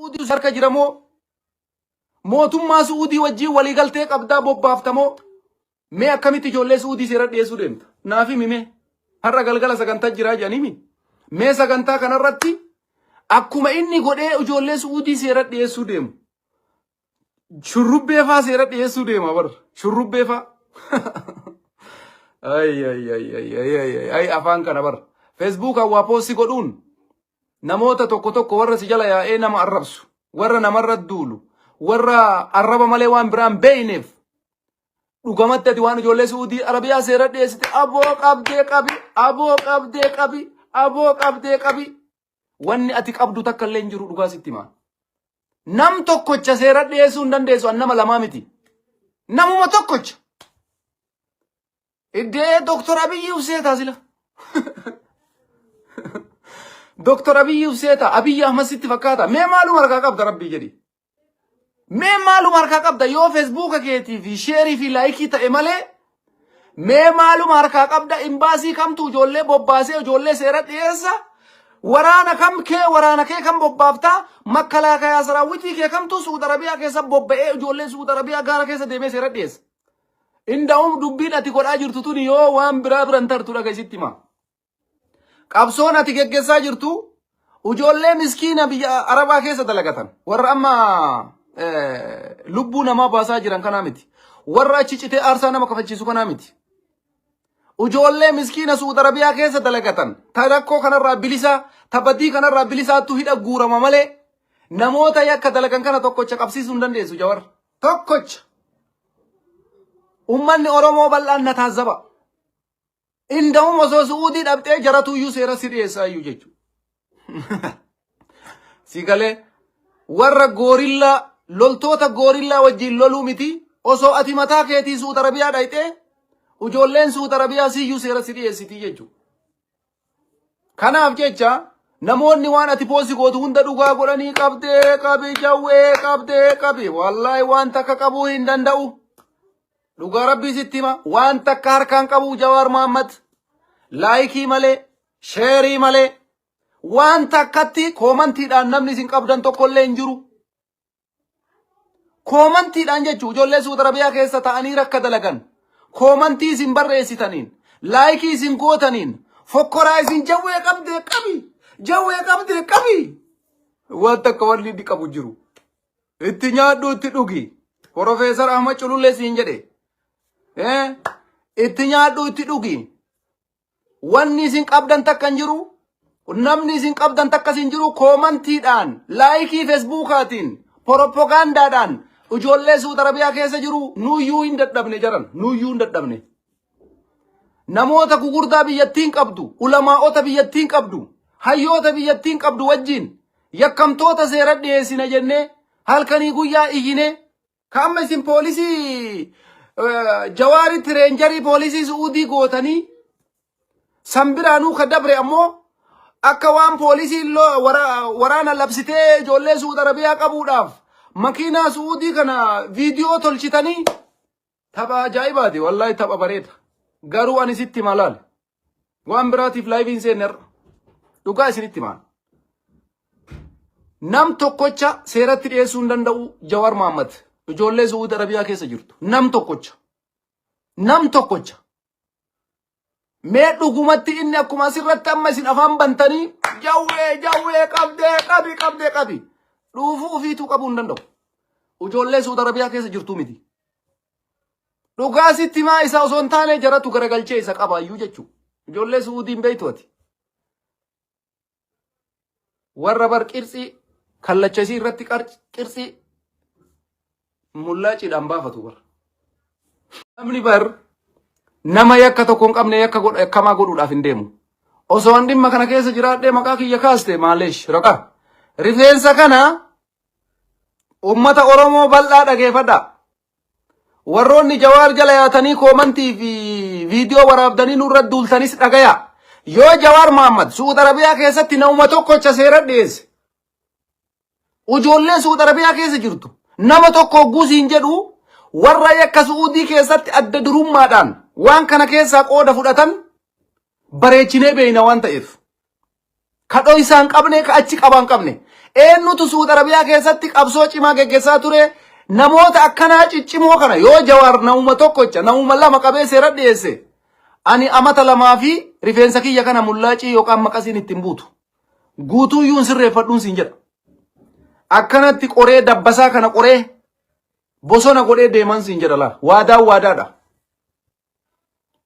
Su'uudii harka jira moo? Mootummaa Su'uudii wajjin waliigaltee qabdaa bobbaafta moo? Mee akkamitti ijoollee Su'uudii seera dhiyeessuu deemta? Naaf himi mee. Har'a galgala sagantaa jiraa jedhanii Mee sagantaa kanarratti akkuma inni godhee ijoollee Su'uudii seera dhiyeessuu deemu. Shurrubbee faa seera dhiyeessuu deema bar. Shurrubbee faa. Ay ay ay ay ay ay ay ay afaan kana bar. Feesbuukaan waa poosti godhuun namoota tokko tokko warra si jala yaa'ee nama arrabsu, warra namarra duulu, warra arraba malee waan biraan beeyneef dhugamatti ati waan ijoollee Su'uudii Arabiyaa seera dhiyeessite aboo qabdee qabi, aboo qabdee qabi, aboo qabdee qabi. Wanni ati qabdu takka illee hin jiru dhugaa sitti himaa. Nam tokkocha seera dhiyeessuu hin dandeessu an nama lamaa miti. Namuma tokkocha. Iddee Doktor Abiyyi ufseetaa sila. Doktor Abiyyi ufseetaa Abiyyi Ahmad sitti fakkaata. Mee maaluma harkaa qabda rabbii jedhi. Mee maaluma harkaa qabda yoo feesbuuka keetii fi sheerii fi laayikii ta'e malee mee maaluma harkaa qabda imbaasii kamtu ijoollee bobbaasee ijoollee seera dhiyeessa waraana kam kee waraana kee kam bobbaaftaa makkalaakayaa saraawwitii kee kamtu Suud Arabiyaa keessa bobba'ee ijoollee Suud Arabiyaa gaara keessa deemee seera dhiyeessa. Inda'uum dubbiin ati godhaa jirtu tuni yoo waan biraa biran tartu dhaga isitti himaa. Qabsoon ati geggessaa jirtu ijoollee miskiina biyya Arabaa keessa dalagatan warra amma lubbuu namaa baasaa jiran kanaa miti. Warra achi citee aarsaa nama kafalchiisu kanaa miti. Ijoollee miskiina Suud Arabiyaa keessa dalagatan ta rakkoo kanarraa bilisaa ta badii kanarraa bilisaattu hidha guurama malee namoota yakka dalagan kana tokkocha qabsiisuu hin dandeessu Jawar. Tokkocha. Ummanni Oromoo bal'aan na taazzaba. Inda'um osoo Su'uudii dhabxee jaratuyyuu seera si dhiyeessaa iyyuu jechuudha. Si galee warra goorillaa loltoota goorillaa wajjin loluu miti osoo ati mataa keetii Su'uud Arabiyaa dhayxee ijoolleen Su'uud Arabiyaa siyyuu seera si dhiyeessitii jechuudha. Kanaaf jecha namoonni waan ati poosti gootu hunda dhugaa godhanii qabdee qabi jawwee qabdee qabi wallaahi waan takka qabuu hin danda'u. Dhugaa rabbii sitti hima waan takka harkaan qabu Jawaar Mohammad laayikii malee sheerii malee waan takkatti koomantiidhaan namni isin qabdan tokkollee hin jiru. Koomantiidhaan jechuun ijoollee Suud Arabiyaa keessa ta'anii rakka dalagan koomantii isin barreessitaniin laayikii isin gootaniin fokkoraa isin jawwee qabdee qabi jawwee qabdee qabi waan takka wanni inni qabu jiru. Itti nyaadhu itti dhugi. Profeesar Ahmad Culullee siin jedhe. Eh? Itti nyaadhu itti dhugi. Wanni isin qabdan takka hin jiru. Namni isin qabdan takkas hin jiru. Koomantiidhaan, laayikii feesbuukaatiin, poropogaandaadhaan ijoollee Suud Arabiyaa keessa jiru nuyyuu hin dadhabne jaran. Nuyyuu hin dadhabne. Namoota gugurdaa biyyattiin qabdu, ulamaa'ota biyyattiin qabdu, hayyoota biyyattiin qabdu wajjin yakkamtoota seera dhiyeessina jennee halkanii guyyaa iyyinee ka amma isin poolisii jawaaritti reenjarii poolisii su'uudii gootanii san biraanuu ka dabre ammoo akka waan poolisiin waraana labsitee ijoollee Suud Arabiyaa qabuudhaaf makiinaa Su'uudii kana viidiyoo tolchitanii Tapha ajaa'ibaati wallahi tapha bareeda. Garuu ani sitti hima laal. Waan biraatiif laayivii hin seenne har'a. Dhugaa isinitti himaa. Nam tokkocha seeratti dhiyeessuu hin danda'u Jawaar Mohammad. Ijoollee Su'uud Arabiyaa keessa jirtu. Nam tokkocha. Nam tokkocha. Mee dhugumatti inni akkuma asirratti amma isin afaan bantanii jawwee jawwee qabdee qabi qabdee qabi. Dhuufuu ofiituu qabuu hin danda'u. Ijoollee Suud Arabiyaa keessa jirtuu miti. Dhugaa sitti himaa isa osoo hin taane jaratu garagalchee isa qabaayyuu jechuudha. Ijoollee Suudiin beektu ati. Warra bar qirtsii kallacha isii irratti qirtsii mullaaciidhaan baafatu bar. Namni bar nama yakka tokko hin qabne yakka yakkamaa godhuudhaaf hin deemu. Osoo an dhimma kana keessa jiraadhee maqaa kiyya kaaste maaleesh raqa. Rifeensa kana ummata Oromoo bal'aa dhageeffadha. Warroonni Jawaar jala yaatanii koomantii fi viidiyoo waraabdanii nurra duultanis dhagaya. Yoo Jawaar Mohammad Suud Arabiyaa keessatti nama tokkocha seera dhiyeesse. Ijoollee Suud Arabiyaa keessa jirtu nama tokko hogguu siin jedhu warra yakka Su'uudii keessatti adda durummaadhaan waan kana keessaa qooda fudhatan bareechinee beeyna waan ta'eef. Ka dhoysaa hin qabne, ka achi qabaa hin qabne. Eenyutu Suud Arabiyaa keessatti qabsoo cimaa geggeessaa ture? Namoota akkanaa ciccimoo kana yoo Jawaar namuma tokkocha namuma lama qabee seera dhiyeesse ani amata lamaa fi rifeensa kiyya kana mullaacii yookaan maqasiin ittiin buutu. Guutuuyyuu hin sirreeffadhuun siin jedha. Akkanatti qoree dabbasaa kana qoree bosona godhee deeman siin jedha laa. Waadaan waadaadha.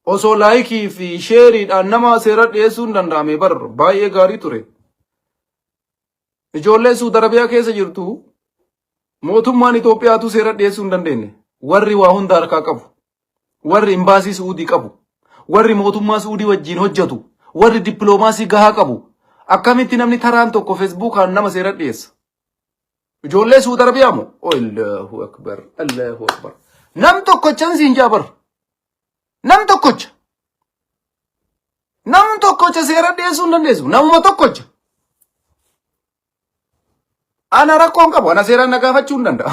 Osoo laayikii fi sheeriidhaan nama seera dhiyeessuun danda'ame bar baay'ee gaarii ture. Ijoolleen Suudi Arabiyaa keessa jirtu mootummaan Itoophiyaatu seera dhiyeessuu hin dandeenye. Warri waa hunda harkaa qabu. Warri imbaasii Suudii qabu. Warri mootummaa Suudii wajjin hojjetu. Warri dippiloomaasii gahaa qabu. Akkamitti namni taraan tokko feesbuukaan nama seera dhiyeessa? Ijoollee Suudi Arabiyaa moo? Allahu Akbar, Allahu Akbar. Nam tokkochan siin jaa bar. Nam tokkocha. Nam tokkocha seera dhiyeessuu hin dandeessu. Namuma tokkocha. Ana rakkoon qabu. Ana seeraan na gaafachuu hin danda'a.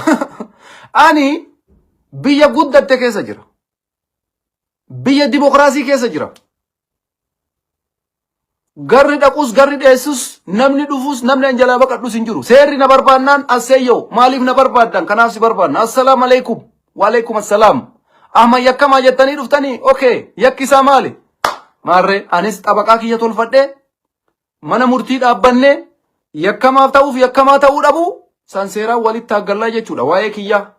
Ani biyya guddatte keessa jira. Biyya dimokiraasii keessa jira. Garri dhaquus garri dheessus namni dhufus namni an jalaa baqadhus hin jiru. Seerri na barbaannaan asseeyyoo maaliif na barbaaddan kanaaf si barbaadna. Assalaamu alaikum. Waalaikum assalaam. Ahmad yakkamaa jettanii dhuftanii okee yakki isaa maali? Maarree anis xabaqaa kiyya tolfadhee mana murtii dhaabbannee yakkamaaf ta'uuf yakkamaa ta'uu dhabuu san seeraan walitti taaggallaa jechuudha waa'ee kiyyaa.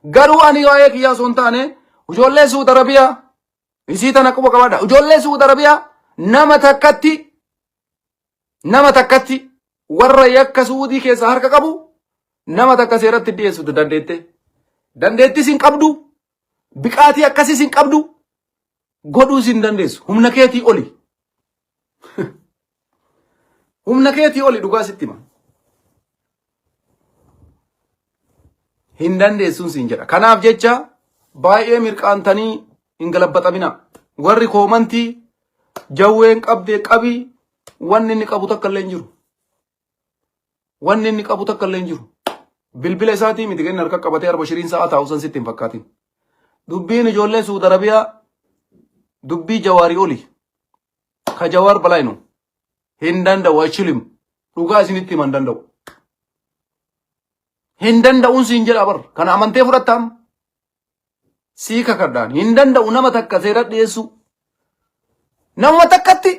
Garuu ani waa'ee kiyyaa osoo hin taane ijoollee Suud Arabiyaa Isii tana quba qabadha. Ijoollee Suud Arabiyaa nama takkatti nama takkatti warra yakka Suudii keessa harka qabu nama takka seeratti dhiyeessu dandeette. Dandeettis hin qabdu. Biqaatii akkasiis hin qabdu. Godhuus hin dandeessu. Humna keetii oli. Humna keetii oli dhugaa sitti hima. Hin dandeessuun siin jedha. Kanaaf jecha baay'ee mirqaantanii hin galabbaxamina. Warri koomantii jawween qabdee qabii wanni inni qabu takka illee hin jiru. Wanni inni qabu takka illee hin jiru. Bilbila isaatii miti kenni harka qabatee arba shiriin sa'a taa'u san sitti hin fakkaatin. Dubbiin ijoollee Suud Arabiyaa dubbii jawaarii oli. Ka jawaar balaa nu hin danda'u achilim dhugaa isinitti hima hin danda'u. Hin danda'uun siin jedha bar kana amantee fudhattaam sii kakadhaan hin danda'u nama takka seera dhiyeessuu nama takkatti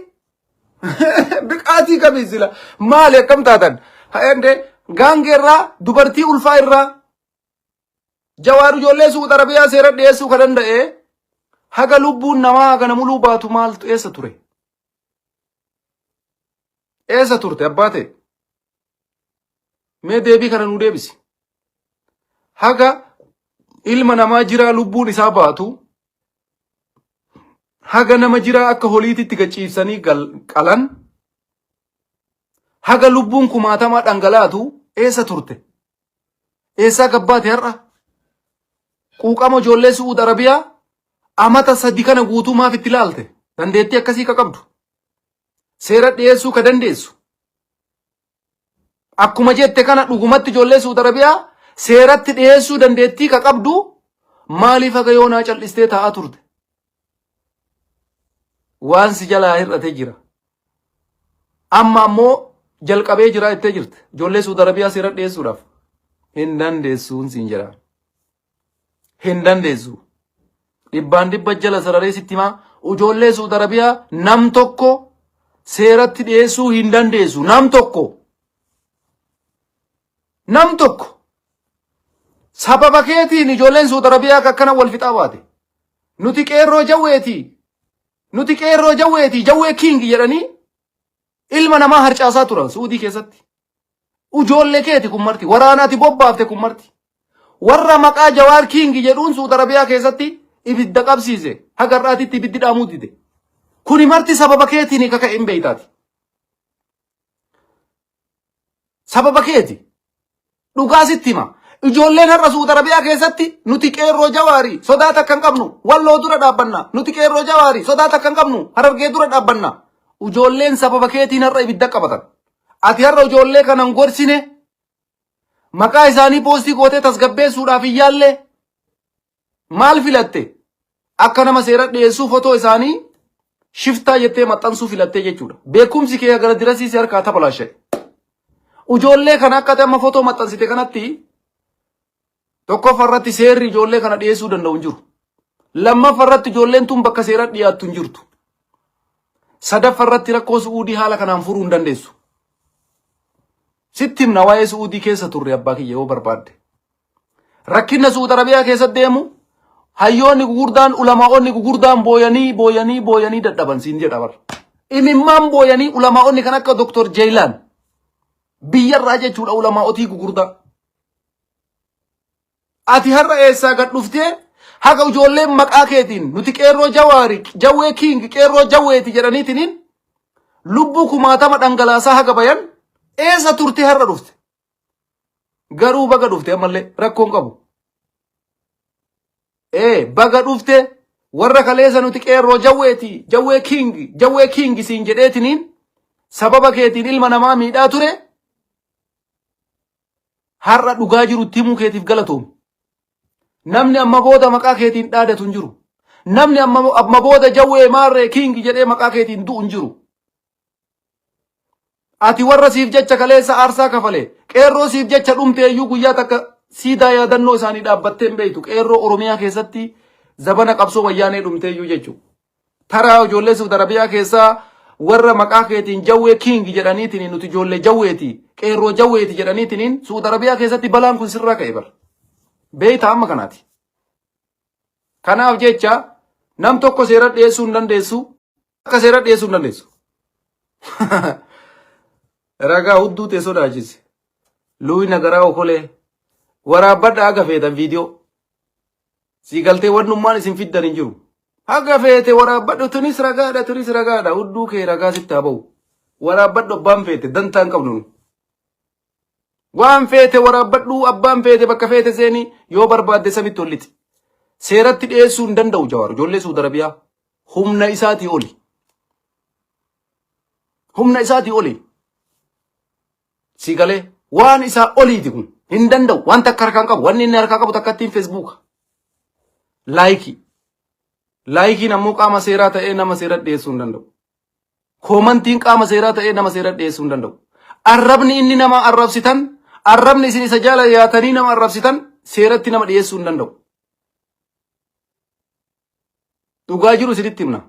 biqaatii qabii sila maali akkam taatan ha'ende gaangee irraa dubartii ulfaa irraa Jawaar ijoollee Suud Arabiyaa seera dhiyeessuu ka danda'e haga lubbuun namaa hagana muluu baatu maaltu eessa ture? Eessa turte abbaa ta'e? Mee deebii kana nuu deebisi. Haga ilma namaa jiraa lubbuun isaa baatu haga nama jiraa akka holiititti gaciibsanii qalan haga lubbuun kumaatamaa dhangalaatu eessa turte? Eessaa gabbaate har'a? Quuqama ijoollee Su'uud Arabiyaa amata sadi kana guutuu maaf itti ilaalte? Dandeettii akkasii ka qabdu. Seera dhiyeessuu ka dandeessu. Akkuma jette kana dhugumatti ijoollee Su'uud Arabiyaa seeratti dhiyeessuu dandeettii ka qabdu maaliif haga yoonaa cal'istee taa'aa turte? Waan si jalaa hir'ate jira. Amma ammoo jalqabee jira jettee jirti. Ijoollee Suudi Arabiyaa seera dhiyeessuudhaaf. Hin dandeessuun siin jedha. Hin dandeessu. Dhibbaan dhibba jala sararee sitti himaa. Ijoollee Suudi Arabiyaa nam tokko seeratti dhiyeessuu hin dandeessu. Nam tokko. Nam tokko. Sababa keetiin ijoolleen Suudi Arabiyaa akka akkana wal fixaa baate. Nuti qeerroo jawweeti. Nuti qeerroo jawweeti jawwee king jedhanii ilma namaa harcaasaa turan Suudii keessatti. Ujoollee keeti kun marti waraanaati bobbaafte kun marti. Warra maqaa Jawaar king jedhuun Suud Arabiyaa keessatti ibidda qabsiise haga har'aatitti ibiddi dhaamuu dide. Kuni marti sababa keetiin kaka'e hin beeytaati. Sababa keeti. Dhugaa sitti hima. Ijoolleen har'a Suud Arabiyaa keessatti nuti qeerroo jawaarii sodaa takka hin qabnu. Walloo dura dhaabbanna. Nuti qeerroo jawaarii sodaa takka hin qabnu. Harargee dura dhaabbanna. Ijoolleen sababa keetiin har'a ibidda qabatan. Ati har'a ijoollee kana hin gorsine. Maqaa isaanii poostii gootee tasgabbeessuudhaaf hin yaalle. Maal filatte? Akka nama seera dhiyeessuu fotoo isaanii shiftaa jettee maxxansuu filattee jechuudha. Beekumsi kee gara dirasii si harkaa tapalaasha'e. Ijoollee kana akka ati amma fotoo maxxansite kanatti tokkoffaa irratti seerri ijoollee kana dhiyeessuu danda'u hin jiru. Lammaffaa irratti ijoolleen tun bakka seera dhiyaattu hin jirtu. Sadaffaa irratti rakkoo Su'uudii haala kanaan furuu hin dandeessu. Sitti himna waa'ee Su'uudii keessa turre abbaa kiyya yoo barbaadde. Rakkina Su'uud Arabiyaa keessa deemu hayyoonni gugurdaan ulamaa'onni gugurdaan booyanii booyanii booyanii dadhaban siin jedha bar. Imimmaan booyanii ulamaa'onni kan akka Dr. Jeelaan biyyarraa jechuudha ulamaa'otii gugurdaa. Ati har'a eessaa gad dhuftee haga ijoolleen maqaa keetiin nuti qeerroo jawaari jawwee king qeerroo jawweeti jedhaniitiniin lubbuu kumaatama dhangalaasaa haga bayan eessa turtee har'a dhufte. Garuu baga dhufte ammallee rakkoon qabu. Ee baga dhufte warra kaleessa nuti qeerroo jawweeti jawwee king jawwee king siin jedheetiniin sababa keetiin ilma namaa miidhaa ture Har'a dhugaa jiru itti himuu keetiif galatoomi. Namni amma booda maqaa keetiin dhaadatu hin jiru. Namni amma booda jawwee maarree kiingi jedhee maqaa keetiin du'u hin jiru. Ati warra siif jecha kaleessa aarsaa kafale qeerroo siif jecha dhumte iyyuu guyyaa takka siidaa yaadannoo isaanii dhaabbattee hin beektu. Qeerroo Oromiyaa keessatti zabana qabsoo wayyaanee dhumte iyyuu jechuudha. Taraa ijoollee Saudi Arabiyaa keessaa warra maqaa keetiin jawwee king jedhaniitiin nuti ijoollee jawweeti qeerroo jawweeti jedhaniitiin Saudi Arabiyaa keessatti balaan kun sirraa ka'e bara. Beeyta amma kanaati. Kanaaf jecha nam tokko seera dhiyeessuu hin dandeessu akka seera dhiyeessuu hin dandeessu. Ragaa hudduu tee sodaachise. Luuyi nagaraa okolee. Waraabbadha haga feetan viidiyoo. Sii galtee wannummaan isin fiddan hin jiru. Haga feete waraabbadhu tunis ragaadha tunis ragaadha hudduu kee ragaa sitti haa ba'u. Waraabbadhu abbaan feete dantaa hin qabnu nu. Waan feete waraabbadhu abbaan feete bakka feete seeni yoo barbaadde samitti ol lixi. Seeratti dhiyeessuu hin danda'u Jawaar ijoollee Suudi Arabiyaa humna isaatii oli. Humna isaatii oli. Si galee waan isaa oliiti kun hin danda'u waan takka harkaan qabu wanni inni harkaa qabu takka ittiin feesbuuka. Laayikii. Laayikiin ammoo qaama seeraa ta'ee nama seera dhiyeessuu hin danda'u. Koomantiin qaama seeraa ta'ee nama seera dhiyeessuu hin danda'u. Arrabni inni nama arrabsitan arrabni isin isa jala yaatanii nama arrabsitan seeratti nama dhiyeessuu hin danda'u. Dhugaa jiru isinitti himna.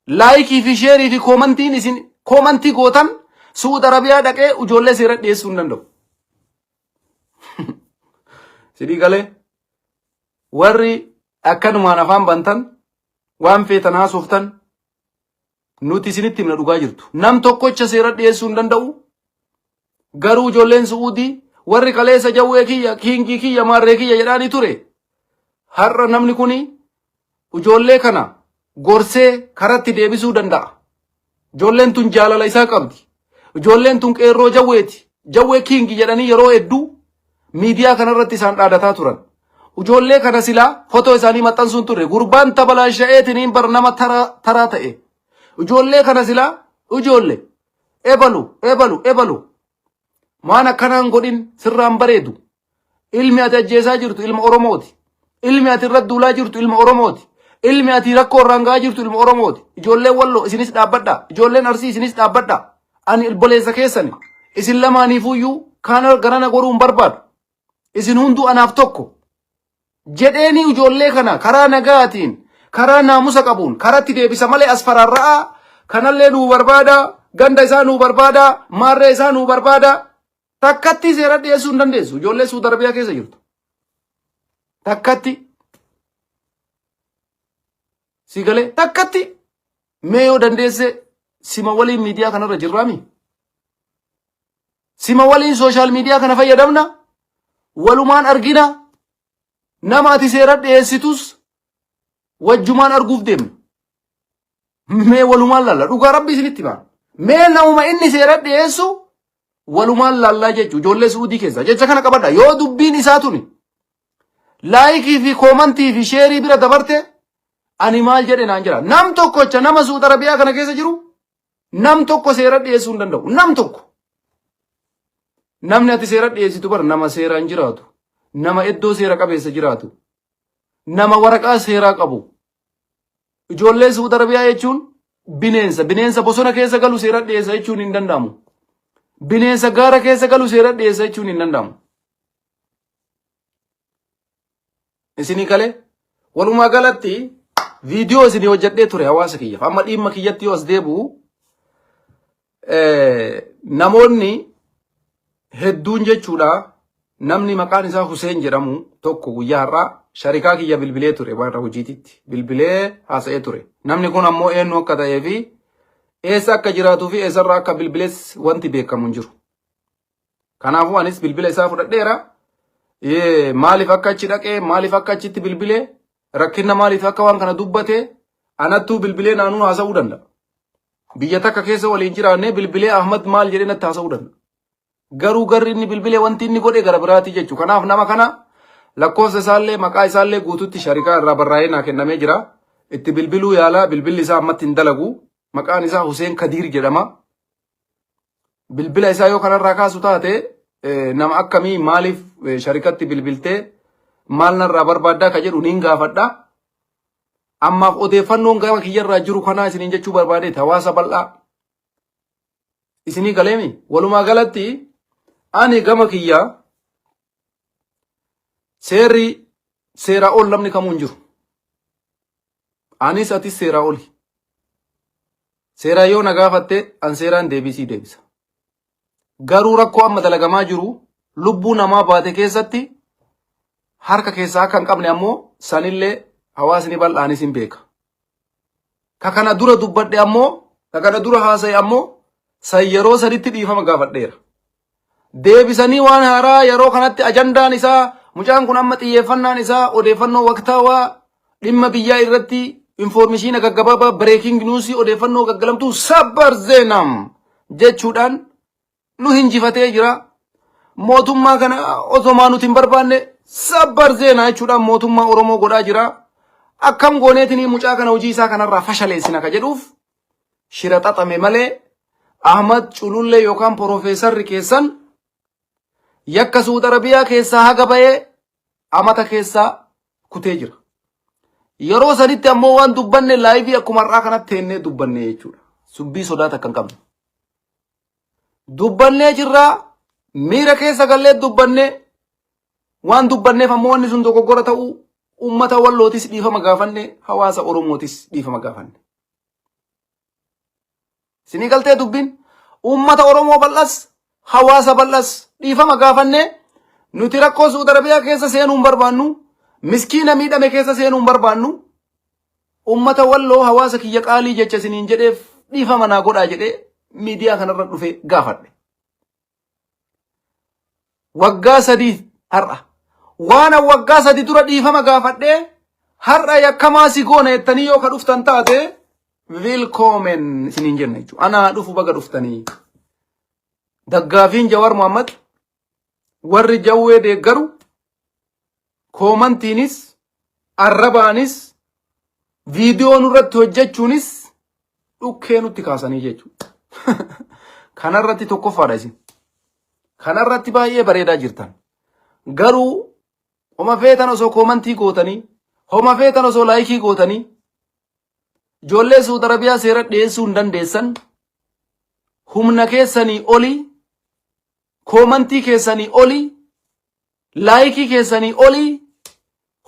Laayikii fi sheerii fi koomantiin isin koomantii gootan Su'uud Arabiyaa dhaqee ijoollee seera dhiyeessuu hin danda'u. Sidii galee warri akkanumaan afaan bantan waan feetan haasoftan nuti isinitti himna dhugaa jirtu. Nam tokkocha seera dhiyeessuu hin danda'u. Garuu ijoolleen Su'uudii warri kaleessa jawwee kiyya kiingii kiyya maarree kiyya jedhaanii ture. Har'a namni kuni ijoollee kana gorsee karatti deebisuu danda'a. Ijoolleen tun jaalala isaa qabdi. Ijoolleen tun qeerroo jawweeti. Jawwee kiingi jedhanii yeroo hedduu miidiyaa kanarratti isaan dhaadataa turan. Ijoollee kana silaa fotoo isaanii maxxansuun turre. Gurbaan tabalaasha'eetiniin bar nama taraa ta'e. Ijoollee kana silaa ijoollee ebalu ebalu ebalu waan akkanaan godhin sirraan bareedu. Ilmi ati ajjeesaa jirtu ilma Oromooti. Ilmi ati irratti duulaa jirtu ilma Oromooti. Ilmi ati rakkoo irraan ga'aa jirtu ilma Oromooti. Ijoolleen Walloo isinis dhaabbadhaa. Ijoolleen Arsii isinis dhaabbadhaa. Ani obboleessa keessani. Isin lamaaniifuyyuu kaana garana goruu hin barbaadu. Isin hunduu anaaf tokko. Jedheeni ijoollee kana karaa nagaatiin, karaa naamusa qabuun karatti deebisa malee as faraarra'aa kanallee nuu barbaada, ganda isaa nuu barbaada, maarree isaa nuu barbaada. Takkatti seera dhiyeessuu hin dandeessu. Ijoollee Suudi Arabiyaa keessa jirtu. Takkatti. Si galee takkatti mee yoo dandeesse sima waliin miidiyaa kanarra jirraami. Sima waliin sooshaal miidiyaa kana fayyadamna. Walumaan argina. Nama ati seera dhiyeessitus wajjumaan arguuf deemna. Mee walumaan laalla. Dhugaa rabbi isinitti himaa. Mee namuma inni seera dhiyeessu walumaan laallaa jechuudha. Ijoollee Suudii keessa. Jecha kana qabadha. Yoo dubbiin isaa tuni laayikii fi koomantii fi sheerii bira dabarte ani maal jedhe naan jira. Nam tokkocha nama Suud Arabiyaa kana keessa jiru nam tokko seera dhiyeessuu hin danda'u. Nam tokko. Namni ati seera dhiyeessitu bar nama seeraan jiraatu. Nama iddoo seera qabeessa jiraatu. Nama waraqaa seeraa qabu. Ijoollee Suud Arabiyaa jechuun bineensa. Bineensa bosona keessa galu seera dhiyeessa jechuun hin danda'amu. Bineensa gaara keessa galu seera dhiyeessa jechuun hin danda'amu. Isinii galee walumaa galatti viidiyoo isinii hojjedhee ture hawaasa kiyyaaf. Amma dhimma kiyyatti yoo as deebi'u namoonni hedduun jechuudha namni maqaan isaa Huseen jedhamu tokko guyyaa har'aa sharikaa kiyya bilbilee ture waan hojiititti bilbilee haasa'ee ture. Namni kun ammoo eenyu akka ta'ee fi eessa akka jiraatuu fi eessarraa akka bilbiles wanti beekamu hin jiru. Kanaafuu anis bilbila isaa fudhadheera. Maaliif akka achi dhaqee maaliif akka achitti bilbilee rakkina maaliif akka waan kana dubbate anattuu bilbilee naanuu haasa'uu danda'a. Biyya takka keessa waliin jiraannee bilbilee Ahmad maal jedhee natti haasa'uu danda'a. Garuu garri inni bilbilee wanti inni godhe gara biraatii jechuudha. Kanaaf nama kana lakkoofsa isaallee maqaa isaallee guututti sharikaa irraa barraa'ee naa kennamee jira. Itti bilbiluu yaalaa bilbilli isaa ammatti hin dalagu. Maqaan isaa Huseen Kadiir jedhama. Bilbila isaa yoo kanarraa kaasu taate nama akkamii maaliif sharikatti bilbiltee maal narraa barbaaddaa ka jedhu niin gaafadha. Ammaaf odeeffannoon gama kiyyarraa jiru kanaa isiniin jechuu barbaadeeti hawaasa bal'aa. Isinii galeemi walumaa galatti ani gama kiyyaa seerri seeraa ol namni kamuu hin jiru. Anis atis seeraa oli. Seeraa yoo na gaafatte an seeraan deebii sii deebisa. Garuu rakkoo amma dalagamaa jiru lubbuu namaa baate keessatti harka keessaa akka hin qabne ammoo sanillee hawaasni bal'aanis hin beeka. Ka kana dura dubbadhe ammoo ka kana dura haasa'e ammoo san yeroo sanitti dhiifama gaafadheera. Deebisanii waan haaraa yeroo kanatti ajandaan isaa mucaan kun amma xiyyeeffannaan isaa odeeffannoo waqtaawaa dhimma biyyaa irratti infoormishiina gaggabaabaa breaking news odeeffannoo gaggalamtuu sabbar zeenam jechuudhaan nu hinjifatee jira. Mootummaa kana osomaa nuti hin barbaanne sabbar zeenaa jechuudhaan mootummaa Oromoo godhaa jira. Akkam gooneetinii mucaa kana hojii isaa kanarraa fashaleessina ka jedhuuf shira xaxame malee Ahmad Culullee yookaan Porofeesarri keessan yakka Suud Arabiyaa keessaa haga ba'ee amata keessaa kutee jira. Yeroo sanitti ammoo waan dubbanne laayivii akkuma har'aa kanatti teennee dubbanne jechuudha. Subbii sodaa takka hin qabnu. Dubbannee jirraa miira keessa gallee dubbannee waan dubbanneef ammoo wanni sun dogoggora ta'uu uummata wallootis dhiifama gaafanne hawaasa Oromootis dhiifama gaafanne. Isinii galtee dubbiin uummata Oromoo bal'as hawaasa bal'as dhiifama gaafannee nuti rakkoo Suudi Arabiyaa keessa seenuu hin barbaannu miskiina miidhame keessa seenuu hin barbaannu uummata walloo hawaasa kiyya qaalii jecha isiniin jedheef dhiifama naa godhaa jedhee miidiyaa kanarra dhufee gaafadhe. Waggaa sadii har'a. Waan an waggaa sadi dura dhiifama gaafadhee har'a yakkamaa si goona jettanii yoo ka dhuftan taate willkommen isiniin jenna jechuudha. Anaa dhufu baga dhuftanii. Daggaafiin Jawaar Mohammad warri jawwee deeggaru koomantiinis arrabaanis viidiyoo nurratti hojjechuunis dhukkee nutti kaasanii jechuudha. Kanarratti tokkoffaadha isin. Kanarratti baay'ee bareedaa jirtan. Garuu homa feetan osoo koomantii gootanii, homa feetan osoo laayikii gootanii, ijoollee Suudi Arabiyaa seera dhiyeessuu hin dandeessan, humna keessanii olii, koomantii keessanii olii, laayikii keessanii olii,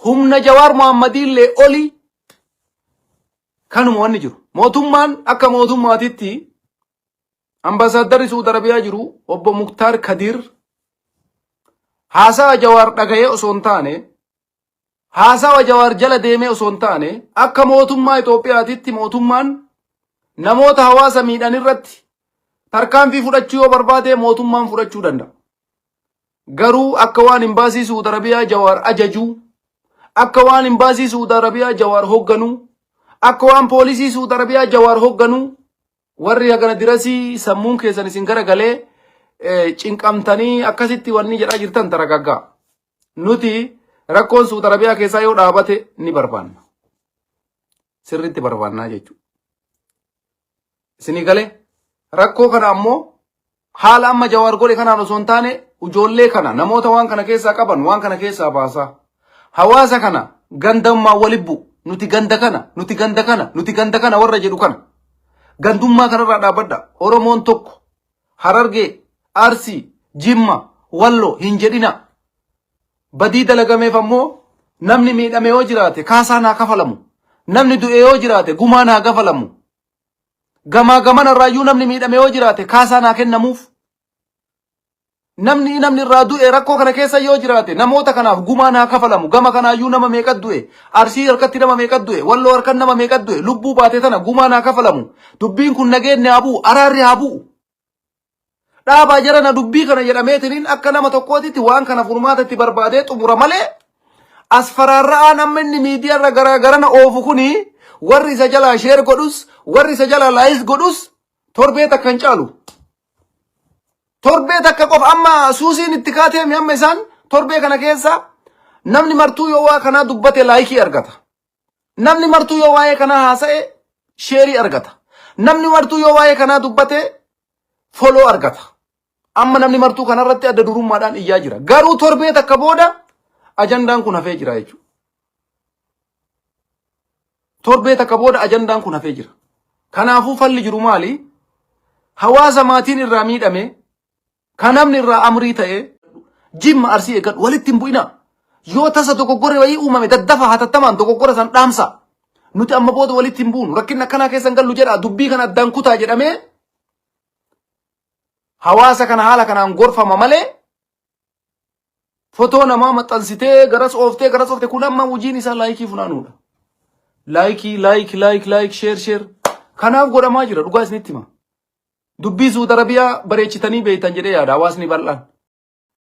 humna Jawaar Mohammadiillee olii kanuma wanni jiru. Mootummaan akka mootummaatitti ambaasaaddarri Suudi Arabiyaa jiru obbo Muktaar Kadiir haasawa Jawaar dhaga'ee osoo hin taane haasawa Jawaar jala deemee osoo hin taane akka mootummaa Itoophiyaatitti mootummaan namoota hawaasa miidhan irratti tarkaanfii fudhachuu yoo barbaade mootummaan fudhachuu danda'a. Garuu akka waan imbaasii Suudi Arabiyaa Jawaar ajajuu, akka waan imbaasii Suudi Arabiyaa Jawaar hoogganuu, akka waan poolisii Suudi Arabiyaa Jawaar hoogganuu warri hagana dirasii sammuun keessan isin garagalee cinqamtanii akkasitti wanni jedhaa jirtan taragaggaa. Nuti rakkoon Suudi Arabiyaa keessaa yoo dhaabate ni barbaanna. Sirriitti barbaannaa jechuudha. Isinii galee rakkoo kana ammoo haala amma Jawaar godhe kanaan osoo hin taane ijoollee kana namoota waan kana keessaa qaban waan kana keessaa baasaa. Hawaasa kana gandammaa walibbu nuti ganda kana nuti ganda kana nuti ganda kana warra jedhu kana gandummaa kanarraa dhaabbadha. Oromoon tokko Harargee, Arsii, Jimma, Wallo hin jedhina. Badii dalagameef ammoo namni miidhame yoo jiraate kaasaan haa kafalamu. Namni du'e yoo jiraate gumaan haa kafalamu. Gamaa gamana irraayyuu namni miidhame yoo jiraate kaasaan haa kennamuuf. Namni namni irraa du'e rakkoo kana keessa yoo jiraate namoota kanaaf gumaan haa kafalamu. Gama kanaayyuu nama meeqa du'e? Arsii harkatti nama meeqa du'e? Walloo harkan nama meeqa du'e? Lubbuu baate tana gumaan haa kafalamu. Dubbiin kun nageenni haa bu'u, araarri haa bu'u. Dhaabaa jarana dubbii kana jedhameetiniin akka nama tokkootitti waan kana furmaata itti barbaadee xumura malee as faraarra'aan amma inni miidiyaarra garaa garana oofu kuni warri isa jalaa sheer godhus warri isa jalaa laayis godhus torbee takka hin caalu. Torbee takka qofa amma suusiin itti kaateemi amma isaan torbee kana keessa namni martuu yoo waa kanaa dubbate laayikii argata. Namni martuu yoo waa'ee kanaa haasa'e sheerii argata. Namni martuu yoo waa'ee kanaa dubbate foloo argata. Amma namni martuu kanarratti adda durummaadhaan iyyaa jira. Garuu torbee takka booda ajandaan kun hafee jira jechuudha. Torbee takka booda ajandaan kun hafee jira. Kanaafuu falli jiru maali? Hawaasa maatiin irraa miidhame, kan namni irraa amrii ta'e, Jimma Arsii eeggadhu walitti hin bu'inaa. Yoo tasa dogoggorri wayii uumame daddafa hatattamaan dogoggora san dhaamsa. Nuti amma booda walitti hin buunu rakkinni akkanaa keessa hin gallu jedhaa dubbii kana addaan kutaa jedhamee hawaasa kana haala kanaan gorfama malee Fotoo namaa maxxansitee garas ooftee garas ooftee kun amma hojiin isaa laayikii funaanuudha. Laayikii like like like share share kanaaf godhamaa jira dhugaa isinitti hima. Dubbii Suudi Arabiyaa bareechitanii beektan jedhee yaada hawaasni bal'aan.